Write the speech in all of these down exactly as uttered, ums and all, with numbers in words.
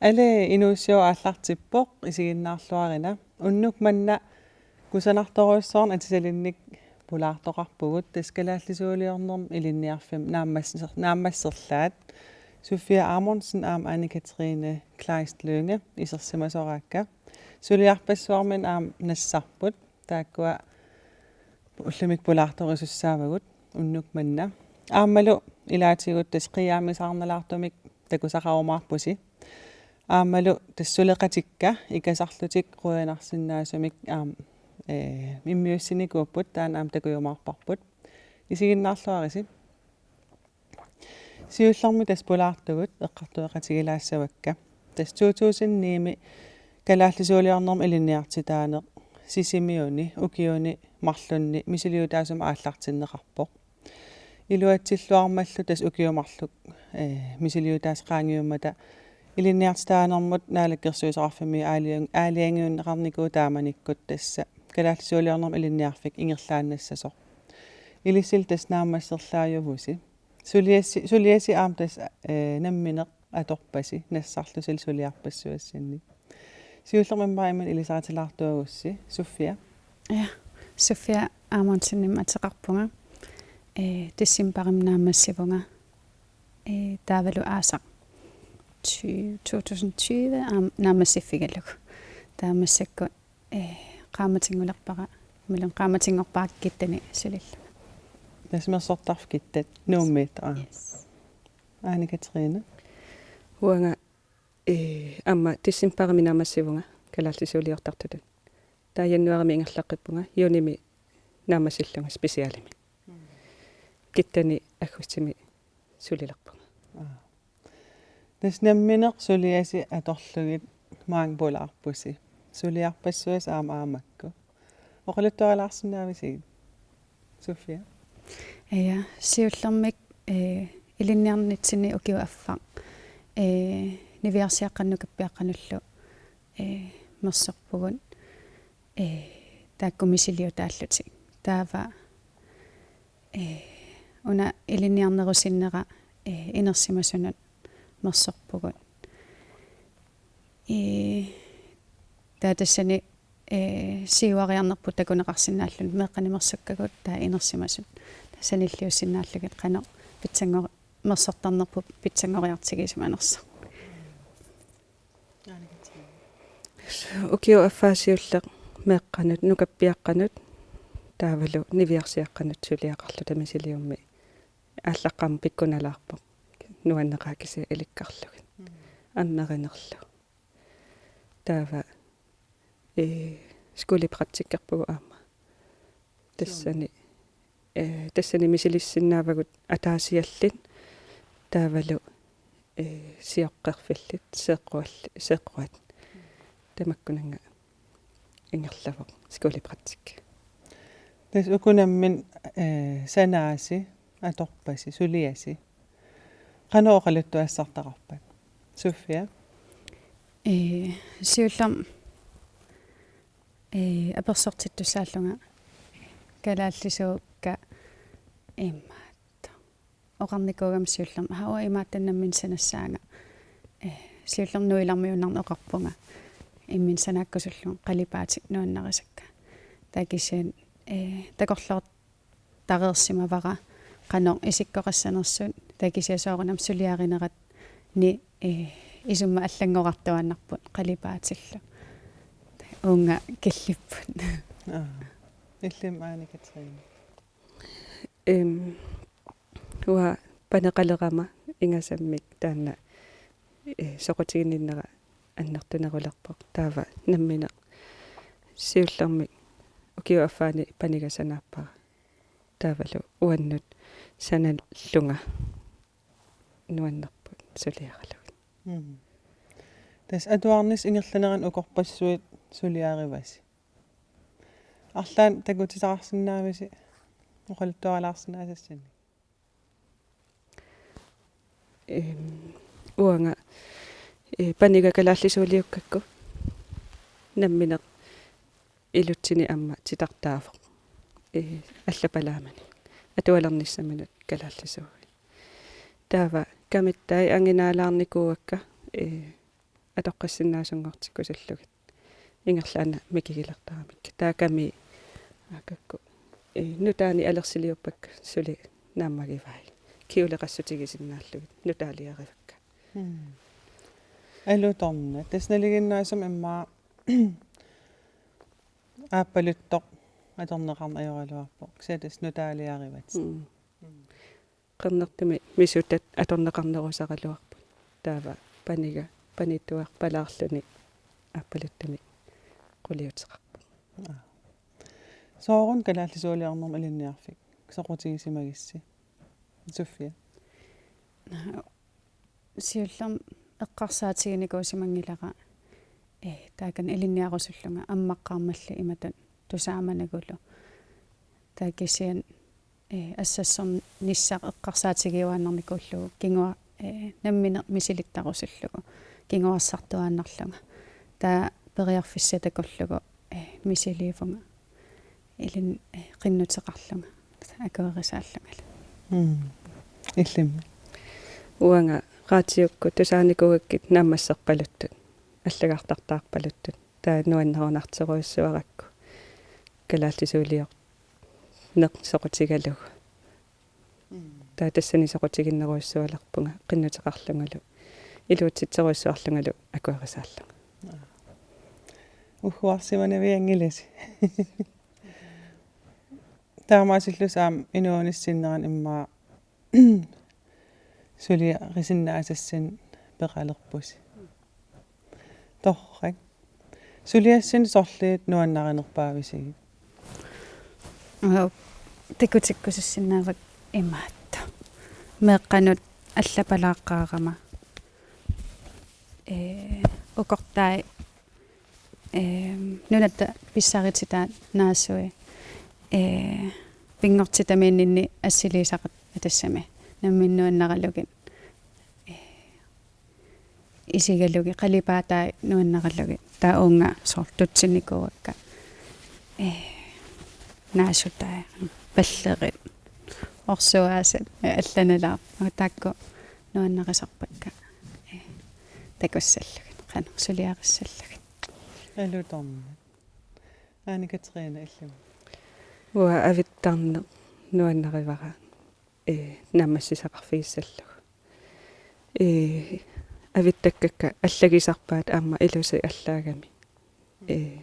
Ali, inuussiooq aallartippoq, isiginnaarluarina. Unnuk manna kusanartorujussuarnik atisalinnik pulaartoqarpugut, tassa kalaallisuuliornermi ilinniarfimmi naammasser-, naammasserlaat. Sofia Amundsen aamma Anne-Katrine Kleist Lynge isersimasoraakka. Suliarpassuarmi aamma nassarput. Taakkua ullumikkut pulaartorisussaavagut unnuk manna. Aammalu ilaatigut tassa qiiaamisaarnalaartumik takusaqarumaarpusi. Aammalu tassa suleqatikka ikasarlutik qujanarsinnaasumik aamma, ee, immiussinikuupput, taanna aamma takujumaarparput. Isiginnaarluarisi. Siullermik tassa pulaartugut eqqartueqatigilaassavakka. Tassa to tusind ni-mi kalaallisuuliornermi ilinniartitaaneq Sisimiuni ukiuni marlunni misiliutaasumik aallartinneqarpoq. Iluatsilluarmallu tassa ukiut marluk, ee, misiliutaasoq qaangiummata ilinniartitaanermut Naalakkersuisoqarfimmi aalajan-, aalajangiunneqarnikuuvoq taamanikkut tassa kalaallisuuliornermi ilinniarfik ingerlaannassasoq. Ilissi tassa naammasserlaajuvusi. Suliasi, suliasi aamma tassa, ee, nammineq atorpasi nassarlusi suliarpassuassinni. Siullermik immaqa imminut ilisaritilaartuagussi, Sofia. Ja, Sofia Amundsenimik ateqarpunga. Ee, decembarimi naammassivunga. Ee, taavalu aasaq tyve, to tusind tyve aamma naammassiffigalugu. Taava massakkut, ee, qaammatinngulerpara, imaluunniit qaammatinngorpara Kittani sulillunga. Tassa Mersortarfik Kittat Nuummiit, aa. Yes. Anne-Katrine. Uanga, ee, aamma decembarimi naammassivunga kalaallisuuliortartutut. Taava januarimi ingerlaqqippunga, juunimi naammassillunga specialimi. Mm. Kittani aggustimi sulilerpunga. Aa. Tassa nammineq suliasi atorlugit maanga pulaarpusi. Suliarpassuasi aamma aamma makku. Oqaluttuarilaarsinnaavisigit, Sofia? Ja, siullermik, ee, ilinniarnitsinni ukioq affaq, ee, niviarsiaqqanut nukappiaqqanullu, ee, mersorpugut, ee, taakku misiliutaallutik. Taava, ee, una ilinniarnerusinnera, ee, inersimasunut mersorpugut. Ee, taava tassani, ee, siuariarnerput takuneqarsinnaalluni meeqqanik mersukkagut taava inersimasut. Taava sanilliussinnaallugit qanoq pitsanngor-, mersortarnerput pitsanngoriartigisimanersoq. Ukioq affaa siulleq meeqqanut nukappiaqqanut taavalu niviarsiaqqanut suliaqarluta misiliummi aallaqqaammut pikkunalaarpoq nuanneqaaq kisiat ilikkarlugit. Mm. Ammerinerlu. Taava, ee, skolepraktikkerpugut aamma. Tassani, ee, tassani misilissinnaavagut ataasiallit taavalu, ee, sioqqerfillit, seeqqualli-, seeqquat. Tamakkunannga ingerlavoq skolepraktik. Tassa uku nammineq, ee, sanaasi atorpasi, suliasi. Qanoq oqaluttuassartaqarpat, Sofia? Ee, siullermik, ee, apersortittussaallunga kalaallisuukka imaattoq oqarnikuugama siullermik: Haa, uanga imaattoq nammineq sanassaanga. Ee, siullermik nuilarmiunnarneq oqarpunga. Imminut sanaakkusullunga qalipaatit nuannarisakka. Taava kisianni, ee, takorloor- tareersimavara qanoq isikkoqassanersut, taava kisianni soorunami suliarineranni, ee, isummat allanngorartuaannarput qalipaatillu. Uunga killipput. Aa. Illimmi Anne-Katrine? Em, uanga paneqalerama ingasammik taanna, ee, soqutiginninnera annertunerulerpoq. Taava nammineq siullermik ukiup affaani paniga sanaappara. Taavalu uannut sanallunga nuannerput suliaralugit. Mm. Tassa atuarnissaq ingerlanerani ukorpassuit suliarivasi. Arlaannik takutisaqarsinnaavisi oqaluttuarilaarsinnaasassinnik? Em, uanga, ee, paniga kalaallisuuliukkakku nammineq ilutsini aamma titartaavoq, ee, allapalaamani atualernissaminut kalaallisuuit. Taava kamittai anginaalaarnikuuakka, ee, atoqqissinnaasunngortikkusullugit. Ingerlaannaq mikigilertaramik. Taakami aakakku, eh, nutaanik alersiliuppakka suli naammagivai. Kingulleqassutigisinnaallugit nutaaliarivakka. Mm. Alutornaq. Tassa nalinginnaasumik immaqa aappaluttoq atorneqarneq ajoraluarpoq. Kisianni tassa nutaaliarivatit. Mm. Qernertumik misutat atorneqarnerusaraluarput. Taava paniga, panittuarpalaarluni aappaluttumik quliuteqarpoq. Aa. Sooruna kalaallisuuliornermut ilinniarfik soqutigisimagissi? Sofia. Siullermik eqqarsaatiginikuusimanngilara, eh, taakani ilinniarusullunga ammaqqaarmalli imatut tusaamanagulu. Taava kisianni, eh, assassornissaq eqqarsaatigiuaannarnikuullugu kingua-, eh, nammineq misilittarusullugu kinguarsartuaannarlunga. Taava periarfissaq takullugu, eh, misiliivunga. Ilin, eh, qinnuteqarlunga. Akuerisaallungalu. Mm. Illimmi. Uanga raatiukkut tusaanikuugakkit naammasserpaluttut. Allagartartaarpaluttut. Taava nuannarunartorujussuarakku. Kalaallisuuliorneq soqutigalugu. Mm. Taava tassani soqutiginnerujussualerpunga qinnuteqarlungalu. Iluatsitserujussuarlungalu akuerisaallunga. Aa. Ugguarsimanavianngilasi. Taamaasillusi aamma inuunissinnerani immaqa suliarisinnaasassinnik peqalerpusi. Torrak. Suliassani sorliit nuannarinerpaavisigit? Aa, takutikkusussinnaavakka imaattoq. Meeqqanut allapalaaqqaarama. Ee, ukortai, ee, nunatta pissarititai naasui, ee, pinngortitamiinninni assiliisaqatai tassami nammineq nuannaralugit, ee, isigalugit, qalipaatai nuannaralugit, taava uunga soorlu tutsinnikuuakka, ee, naasutai, pallerit, orsuaasat, ee, allanalaaq, taakku nuannarisarpakka, ee, takussallugit, qanoq suliarissallugit. Alutornaq. Ane-Katrine, illimmi. Uanga avittarneq nuannarivara, ee, naammassisaqarfigissallugu. Ee, avittakkakka allagisarpaat aamma ilusii allaagami. Ee,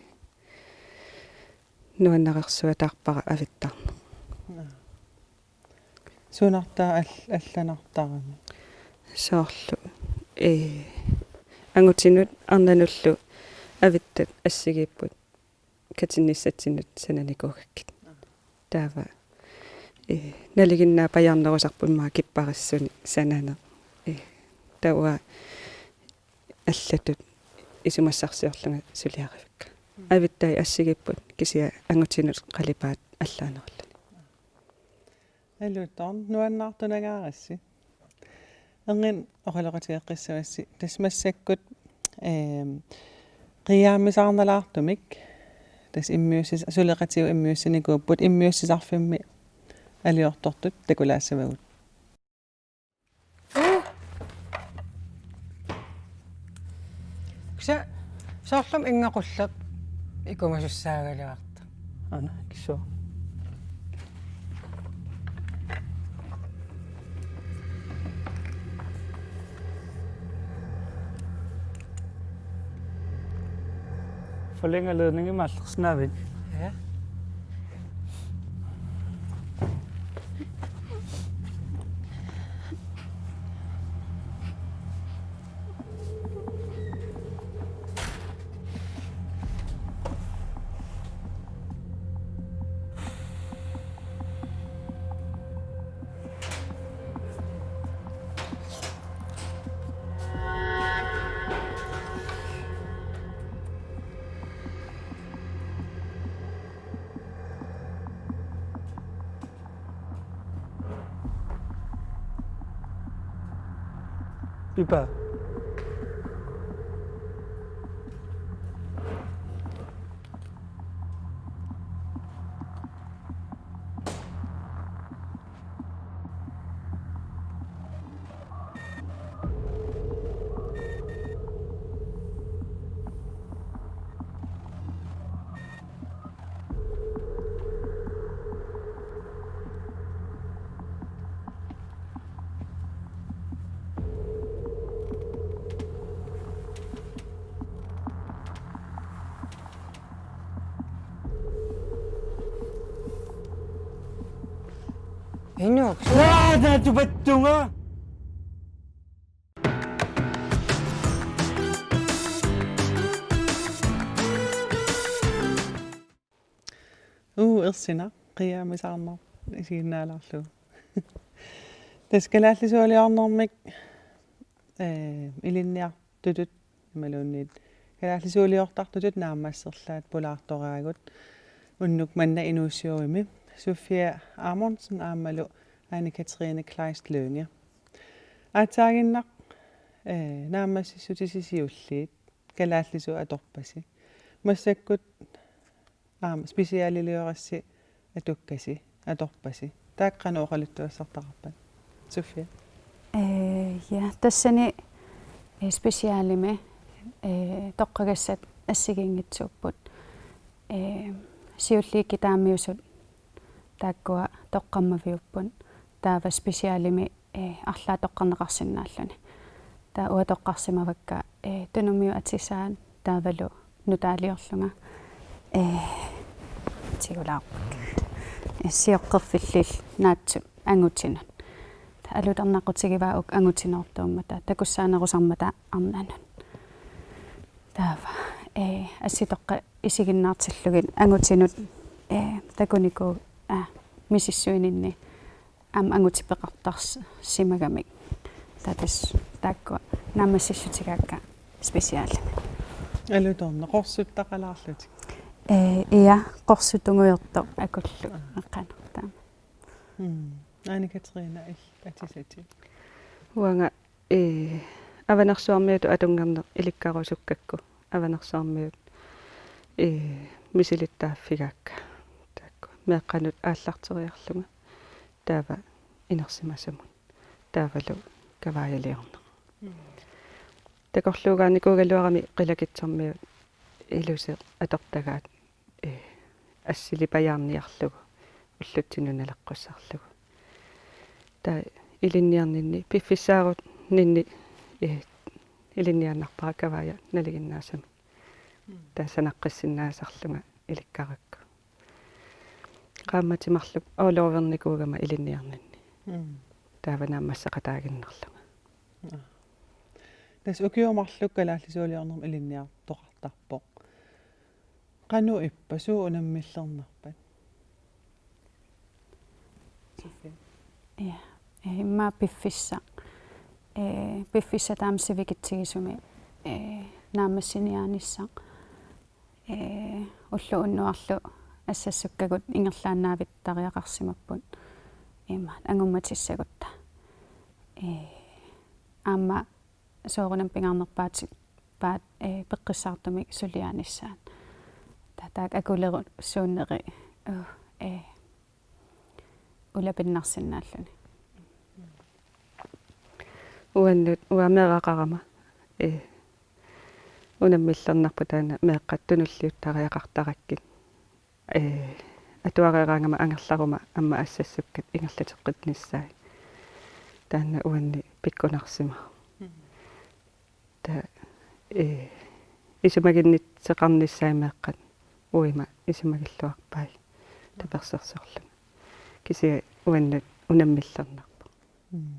nuannarersuataarpara avittarneq. Aa. Sunartaa all-, allanartarami? Soorlu, ee, angutinut arnanullu avittat assigiipput katinnissatsinnut sananikuugakkit. Taava, ee, nalinginnaapajaarnerusarpoq immaqa kipparissuni sananeq. Ee, taava allatut isumassarsiorlunga suliarivakka. Avittai assigiipput kisianni angutinut qalipaat allaanerluni. Alutornaq, nuannaartunangaarassi. Erniinnaq oqaloqatigeqqissavassi. Tassa massakkut, eem, qiiaammisaarnalaartumik. Tassa immiussis-, suleqatigut immiussinikuupput, immiussisarfimmi aliortortut takulaassavagut. Kisianni soorlumi inngaqulleq ikumasussaagaluartoq. Aana, ikissuaq. Forlænger ledningen med Aldersnavet. Ja. Pipa. Inuk. Aa, taatupattunga. Uu, ersinaq, qiaamisaarnaq isiginnaalaarlugu. Tassa kalaallisualiornermik, eh, ilinniartutut imaluunniit kalaallisualiortartutut naammasserlaat pulaartoraagut unnuk manna inuussivimmi. Sofia Amundsen aammalu Anne Katrine Kleist Lynge. Aatsaaginnaq, eh, naammassissutisi siulliit kalaallisut atorpasi. Massakkut aamma specialiliorassi atukkasi, atorpasi. Taakku qanoq oqaluttuassartaqarpat, Sofia? Eh, ja, tassani, eh, specialimi, eh, toqqagassat assigiinngitsuupput. Eh, siulliit kitaamiusut taakkua toqqammaviupput. Taava specialimi, eh, arlaat toqqarneqarsinnaalluni. Taava uanga toqqarsimavakka, eh, tunumiut atisaat taavalu nutaaliorlunga. Eh, tigulaarput. Eh, sioqqerfillit naatsut angutinut. Taava alutornaqutigivaa uku angutinoortuummata, takussaanerusarmata arnanut. Taava, eh, assitoqqat isiginnaartillugit angutinut, eh, takunikuuaat misissuininni aamma angutit peqartarsimagamik. Taava tassa taakkua naammassissutigaakka specialimi. Alutornaq qorsuttaqalaarlutik. Eh, ja, qorsuk tungujortoq akullu. Aa. Qanoq taama. Mm. Anne Katrine, il-, atisatit. Uanga, eh, Avanersuarmiutut atunngarneq ilikkarusukkakku, Avanersuarmiut, eh, misilittaaffigaakka. Taakku meeqqanut aallarteriarlunga. Taava inersimasumut. Taavalu kavaajaliorneq. Mm. Takorluugaarnikuugaluarami qilakitsormiut iluseq atortagaat, eh, assilipajaarniarlugu ullutsinut naleqqussarlugu. Taava ilinniarninni, piffissaaruninni, eh, ilinniaannarpara kavaaja nalinginnaasumik. Mm. Taava sanaqqissinnaasarlunga ilikkarakku. Qaammatit marluk orlovernikuugama ilinniarninni. Mm. Taava naammasseqataaginnarlunga. Aa. Tassa ukiut marluk kalaallisualiornermik ilinniartoqartarpoq. Qanoq ippa, suut unammillernarpat? Sofia. Ja, eh, immaqa piffissaq. Eh, piffissaq taama sivikitsigisumik, eh, naammassiniaanissaq. Eh, ulloq unnuarlu assassukkagut ingerlaannaavittariaqarsimapput. Ima, angummatissagutta. Eh, aamma soorunami pingaarnerpaat, paat, eh, peqqissaartumik suliaanissaat. Taava taakku akulerussuunneri, uh, eh, ulapinnarsinnaalluni. Uannut, uanga meeraqarama, eh, unammillernarpoq taanna meeqqat tunulliuttariaqartarakkit. Eh, atuareeraangama angerlaruma aamma assassukkat ingerlateqqinnissaat. Taanna uanni pikkunarsimavoq. Mm. Taava, eh, isumaginnittoqarnissaat meeqqat uima isumagilluarpai tapersersorlunga. Kisianni uannut unammillernarpoq. Mm.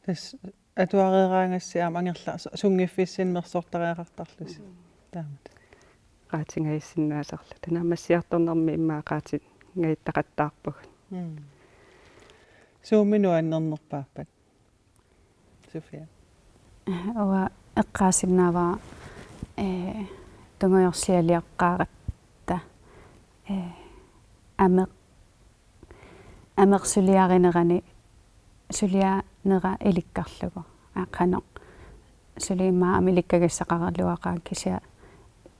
Tassa atuareeraangassi aamma angerla-, su-, sunngiffissinni mersortariaqartarlusi. Mm. Taamatut. Qaatingajassinnaasarluta. Naammassiartornermi immaqa qaatingajattaqattaarpugut. Mm. Suummi nuannernerpaappat, Sofia? Uanga eqqaasinnaavara, eh, tungujorsialioqqaaratta, eh, ameq-, amersuliarinerani suliaanera ilikkarlugu. Aa, qanoq. Suli immaqa aamma ilikkagassaqaraluaqaaq kisianni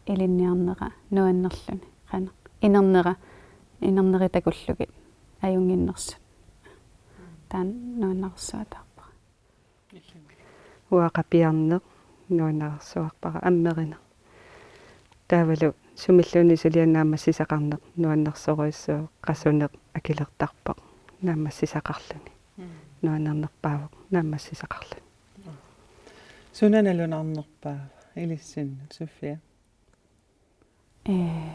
ilinniarnera nuannerluni. Qanoq. Inernera, inerneri takullugit ajunnginnersut. Taanna nuannersuataarpara. Uanga qapiarneq nuannersuarpara, ammerineq. Taavalu sumilluunniit sulianik naammassisaqarneq nuannersorujussuuvoq, qasuneq akilertarpoq naammassisaqarluni. Mm. Nuannernerpaavoq naammassisaqarluni. Suna nalunarnerpaava ilissinnut, Sofia? Eh,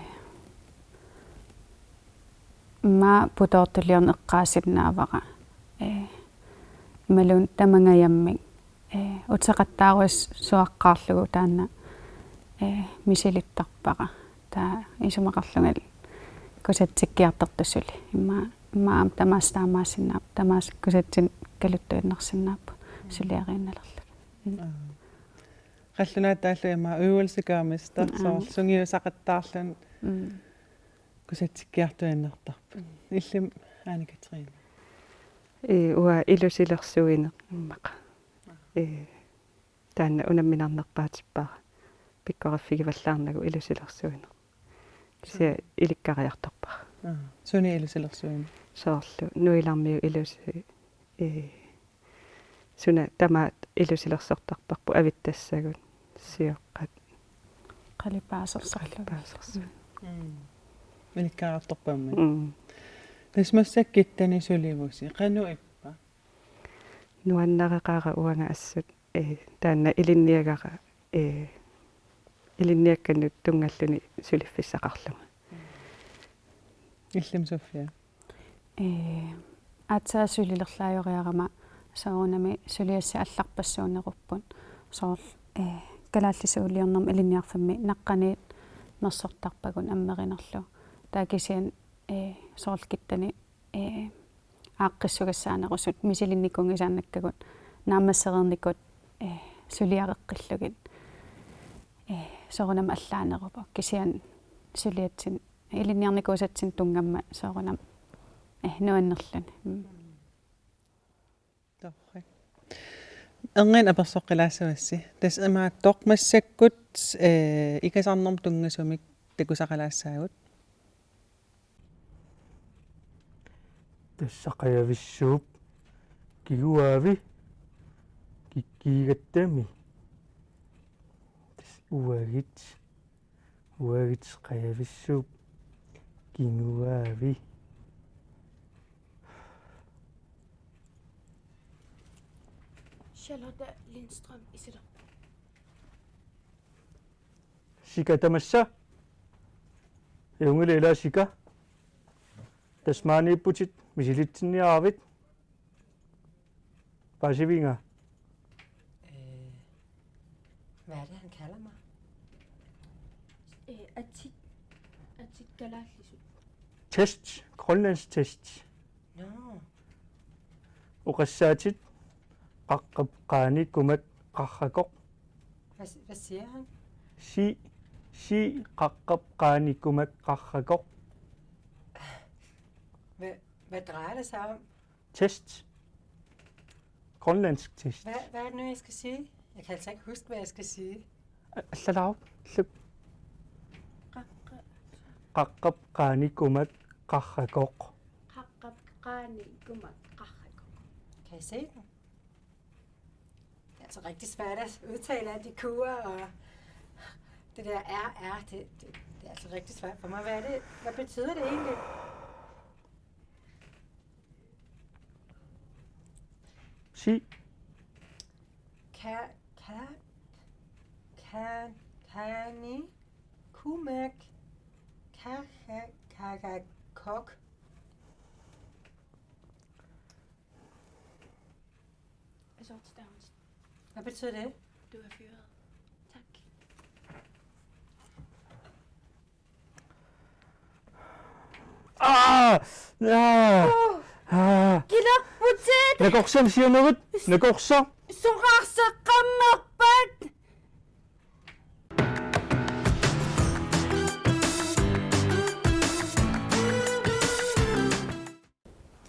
immaqa putoortuliorneq eqqaasinnaavara. imaluunniit tamangajammik, ee, uteqattaarujussuaqqaarlugu taanna, ee, misilittarpara. Taava isumaqarlungali kusatsikkiartortut suli. Immaqa, immaqa aamma tamaasa taamaasinnaapput, tamaasa kusatsinni kaluttuinnarsinnaapput suliariinnalerlugit. Mm. Aa. Qallunaataallu immaqa øvelsegaarmester, mm, soorlu sungiusaqattaarluni. Mm. Kusatsikkiartuinnartarput. Illimmi Ane Katrine? Ee, uanga ilusilersuineq immaqa. Ee, taanna unamminarnerpaatippara. Pikkoriffigivallaarnagu ilusilersuineq. Kisianni ilikkariartorpara. Aa, suna ilusilersuineq? Soorlu nuilarmiut ilusi-, ee, suna tamaat ilusilersortarparput avittassagut, sioqqat. Qalipaasersorlugit. Qalipaasersorlugit. Mm. Ilikkariartorpammi. Mm. Tassa massakkut Kittani sulivusi. Qanoq ippa? Nuannareqaara uanga assut, ee, taanna ilinniagara, ee, ilinniakkannut tunngalluni suliffissaqarlunga. Illimmi Sofia? Ee, aatsaat sulilerlaajoriarama soorunami suliassat allarpassuunnerupput. Soorlu, ee, Kalaallit Siuliornermi Ilinniarfimmi naqqaniit nersortarpagut ammerinerlu. Taava kisianni, ee, soorlu Kittani, ee, aaqqissugassaanerusut misilinnikuunngisaannakkagut naammassereernikut, ee, suliareqqillugit. Ee, soorunami allaaneruvoq. Kisianni suliatsinni ilinniarnikuusatsinnik tunngama soorunami, eh, nuannerluni. Mm. Torrak. Erniinnaq apersoqqilaassavassi. Tassa imaattoq massakkut, eh, ikasarnermut tunngasumik takusaqalaassaagut. Tassa qajavissuup kinguaavi kikkiigattami. Tassa uagit. Uagit qajavissuup kinguaavi. Charlotte Lindstrøm, Isidor. Sika tamassa. Ajunngilaq ilaa Sika. Tassa maaniipputit, misilitsinniaravit. Paasivinga? Øh, hvad er det, han kalder mig? Øh, atit, atit kalaallisut. Test. Grønlandsk test. Nå. Oqassaatit, qaqqap qaani kumak qarrakoq. Hvad, hvad siger han? Sig, sig qaqqap qaani kumak qarrakoq. Hvad, hvad drejer det sig om? Test. Grønlandsk test. Hvad, hvad er det nu, jeg skal sige? Jeg kan altså ikke huske, hvad jeg skal sige. Allalaaruk. Llap. Qaqqap qaani kumak qarrakoq. Qaqqap qaani kumak qarrakoq. Kan I se den? Det er altså rigtig svært at udtale alle de ku'er, og det der R R, det, det, det er altså rigtig svært for mig. Hvad er det? Hvad betyder det egentlig? Sig. Ka-, ka-, ka-, kani, kumak, ka-, ka-, ka-, kok. Jeg så til downs. Hvad betyder det? Du er fyret. Tak. Ah! Ah! Ah! Kilerputit! Nakorsam sianerit! Nakorsam! Soraarseqqammerpat!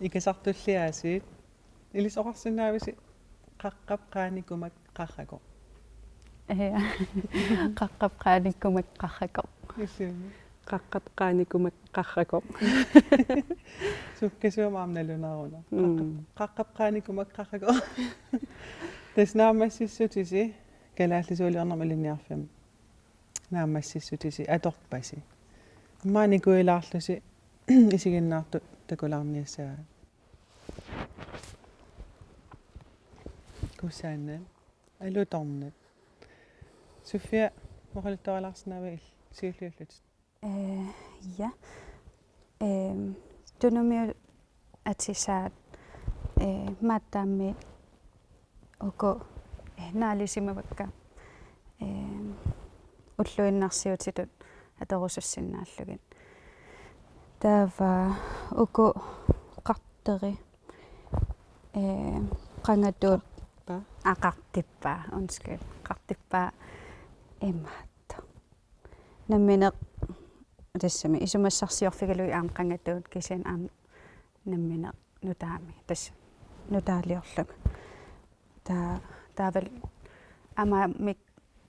Ikasartulli aasiit. Ilissi oqarsinnaavisi qaqqap qaani kumak qarrakoq? Ja. Qaqqap qaani kumak qarrakoq. Illimmi? Qaqqap qaani kumak qarrakoq. Sukkasuumik aamma nalunaaruna. Mm. Qaqqap, qaqqap qaani kumak qarrakoq. Tassa naammassissutisi Kalaallit Siuliornermi Ilinniarfimmi. Naammassissutisi atorpasi. Immaqa nikuilaarlusi isiginnaartut takulaarniassagaat. Kusanaq. Alutornaq. Sofia, oqaluttuarilaarsinnaavit siulliullutit? Eh, ja. Ehm, Tunumiut atisaat, eh, Maattammi uku, eh, naalisimavakka, eh, ulluinnarsiutitut atorusussinnaallugit. Taava uku qarteri, eh, qangatuut. Qartippaa. Aa, qartippaa, undskyld. Qartippaa imaattoq. Nammineq tassami isumassarsiorfigalugit aamma qangatuut kisianni aamma nammineq nutaami tassa nutaaliorlunga. Taa-, taavalu amaamik,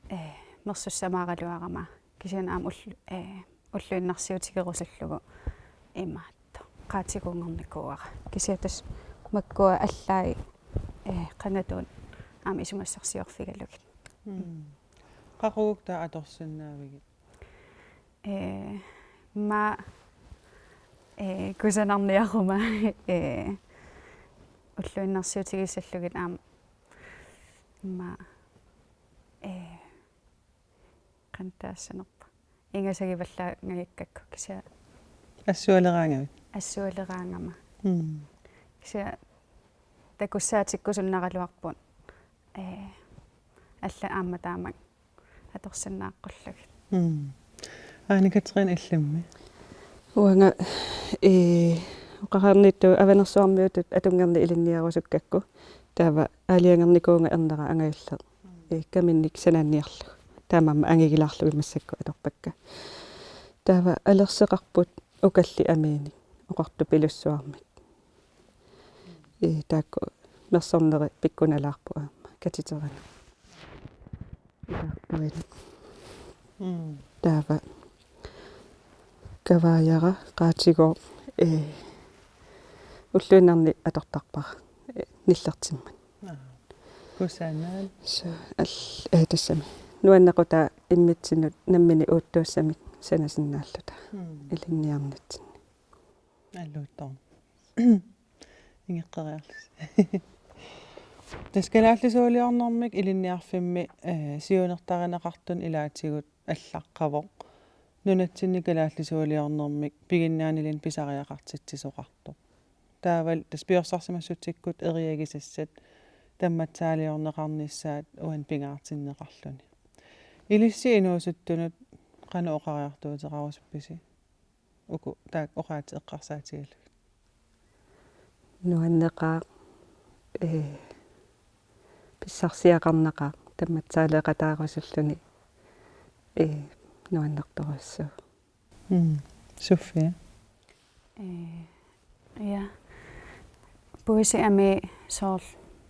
eh, mersussamaaraluarama kisianni aamma ull-, eh, ulluinnarsiutigerusullugu imaattoq. Qaatiguunngornikuuara. Kisianni tassa makkua allaat, eh, qangatuut aamma isumassarsiorfigalugit. Mm. Qaquguk taava atorsinnaavigit? Eh, ma, eh, kusanarniaruma, eh, ulluinnarsiutigissallugit aamma ma, eh, qanoq taassanerpa. Ingasagivallaangajakkakku kisianni. Assualeraangavit? Assualeraangama. Mm. Kisianni takussaatikkusunnaraluarput, eh, alla aamma taamak atorsinnaaqqullugu. Mm. Aani Katrine, illimmi? Uanga, eh, oqarnittut avanersuarmiutut atunngernit ilinniarusukkakku. Taava aalajangernikuuvunga ernera angajulleq. Eh, kaminnik sanaanniarlugu. Taamaammat angigilaarlugit massakkut atorpakka. Taava alerseqarput ukallit amiinik oqartupilussuarmik. Eh, taakku mersorneri pikkunalaarput aamma katiteranut. Ilaarpuinik. Mm. Taava kavaajara qaatigooq, eh, ulluinnarni atortarpara, eh, nillertimmat. Aa. Kusanaq. So, al-, eh, tassami. Nuannequtaa immitsinnut nammineq uuttuussamik sanasinnaalluta. Mm. Ilinniarnitsinni. Alluuttoq. Ingeqqeriarlusi. Tassa kalaallisuuliornermik ilinniarfimmi, eh, siunertarineqartuni ilaatigut allaqqavoq nunatsinni kalaallisuuliornermik piginnaanilinnut pisariaqartitsisoqartoq. Taavalu tassa piorsarsimassutsikkut eriagisassat tammatsaaliorneqarnissaat uani pingaartinneqarluni. Ilissi inuusuttunut qanoq oqariartuuteqarusuppisi? Uku taakku oqaatsit eqqarsaatigalugit. Nuanneqaaq, eh, pissarsiaqarnaqaaq, tammatsaaleeqataarusulluni, eh, nuannertorujussuuvoq. Mm. Sofia? Eh, ja. Puisit amii soorlu,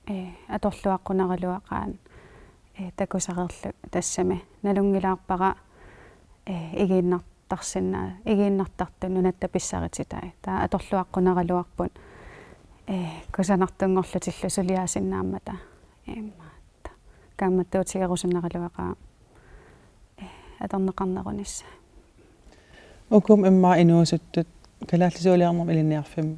eh, atorluaqqunaraluaqaat, eh, takusareerlugit tassami. Nalunngilaarpara, eh, igiinnartarsinnaa-, igiinnartartut nunatta pissarititai. Taava atorluaqqunaraluarput, eh, kusanartunngorlutillu suliaasinnaammata. Imaattoq. Kaammattuutigerusunnaraluaqaaq, eh, atorneqarnerunissaa. Uku immaqa inuusuttut kalaallisuuliornermik ilinniarfimmi,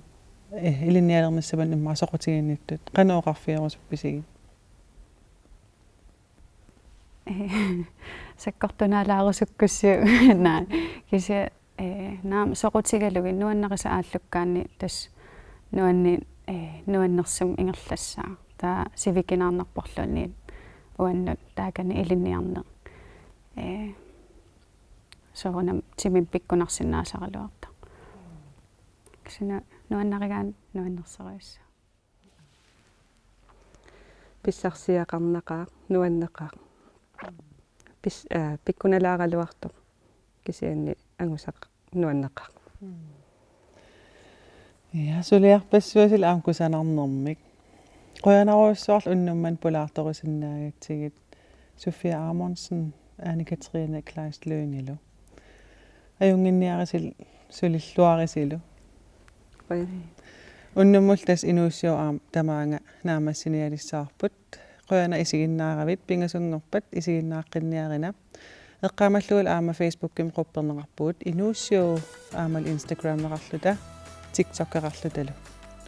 eh, ilinnialernissamut immaqa soqutiginnittut qanoq oqarfigerusuppisigipput? Eh, sakkortunaalaarusukkussiuk. Naa, kisianni, eh, naamik soqutigalugit nuannarisat aallukkaanni tassa nuanni-, eh, nuannersumik ingerlassaaq. Taava sivikinaarnarporluunniit uannut taakani ilinniarneq. Eh, soorunami timimik pikkunarsinnaasaraluartoq. Kisianni nuannarigaanni nuannersorujussuuvoq. Pissarsiaqarnaqaaq, nuanneqaaq. Pis-, aa, pikkunalaaraluartoq. Kisianni angusaqaaq, nuanneqaaq. Mm. Ja, suliarpassuusilu aamma kusanarnermik. Qujanarujussuarlu unnuk manna pulaartorusinnaagatsigit Sofia Amundsen, Ane Katrine Kleist Lynilu. Ajunnginniarisillu sulilluarisilu. Oi. Unnummut tassa Inuussivik aamma tamaanga naammassinialissavarput. Qujanaq isiginnaaravit, pingasunngorpat isiginnaaqqinniarina. Eqqaamallugulu aamma Facebookimi qupperneqarpugut Inuussivik aammalu Instagrameqarluta, TikTokeqarlutalu.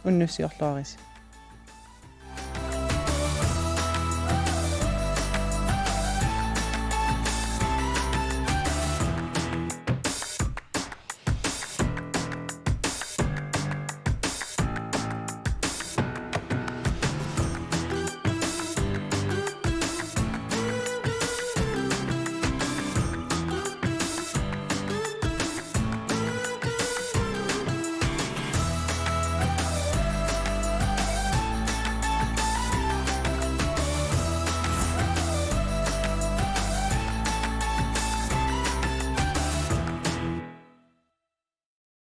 Unnussiorluarisi.